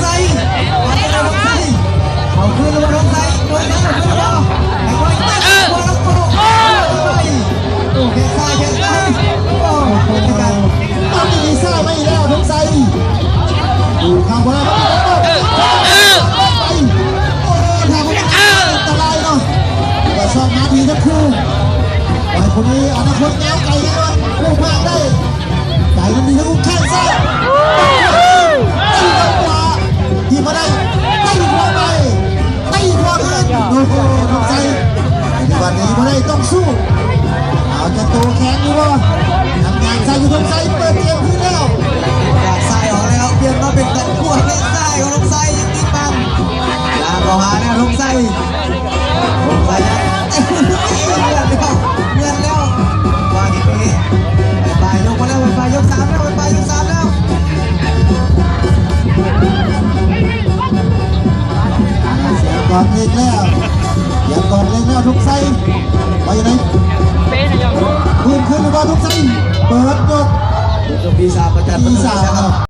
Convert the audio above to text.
ໄຊ ວ່າຈັ່ງໃດ ທອງໄຊ ເອົາຄືນຫຼືບໍ່ ທອງໄຊ ທອງໄຊ ເອົາຄືນຫຼືບໍ່ ໃຫ້ໄວ ເອີ ໂອ້ຍ ໂອ້ ແຂ້ງຊ້າຍ ແຂ້ງຊ້າຍ ໂອ້ ເປັນການ ຕອນນີ້ມີຊ້າຍມາອີກແລ້ວ ທອງໄຊ ເຂົ້າມາ ເອີ ເອີ ໄປ ໂອ້ໂຫ ທາງ ເອີ ອັນຕະລາຍເນາະ ກະຊອກມາດີທັງຄູ່ ໄປຜູ້ນີ້ ອະນາຄົດຍາວໄກແນ່ນອນ ຜູ້ພາກໄດ້ ໄກມັນດີທັງຄູ່ ແຂ້ງຊ້າຍ ຕີເຂົ້າຂວາ ທີ່ບໍ່ໄດ້ ຕີເຂົ້າໄປ ຕີເຂົ້າຄືນ ໂອ້ໂຫ ທອງໄຊ ປະຕິບັດດີບໍ່ໄດ້ ຕ້ອງສູ້ ເອົາ ຈະໂຕແຂງຢູ່ບໍ່ ຍັງຍ່າງໃສ່ຢູ່ ທອງໄຊ ເປີດເກມຄືນແລ້ວ ຈາກຊ້າຍອອກແລ້ວ ປ່ຽນມາເປັນດອກຂວາ ແຂ້ງຊ້າຍຂອງທອງໄຊ ຍັງຕິດບັງ ລາກເຂົ້າຫາແລ້ວ ທອງໄຊ ໂອ້ ໄປແລ້ວ ເໝືອນແລ້ວ ເໝືອນແລ້ວ ວ່າດີເປ ໄປປາຍຍົກມາແລ້ວ ໄປປາຍຍົກສາມແລ້ວ ໄປປາຍຍົກສາມແລ້ວ ອ່າ ສຽງກອງເລັກແລ້ວ ສຽງກອງເລັກແລ້ວ ທຸກໄຊ ວ່າຈັ່ງໃດ ເປັນຫຍັງ ຄືນຄືນຫຼືບໍ່ ທຸກໄຊ ເປີດຍົກ ຍົກທີສາມ ອາຈານ ທີສາມ ເປີດຍົກທີສາມ ແລ້ວ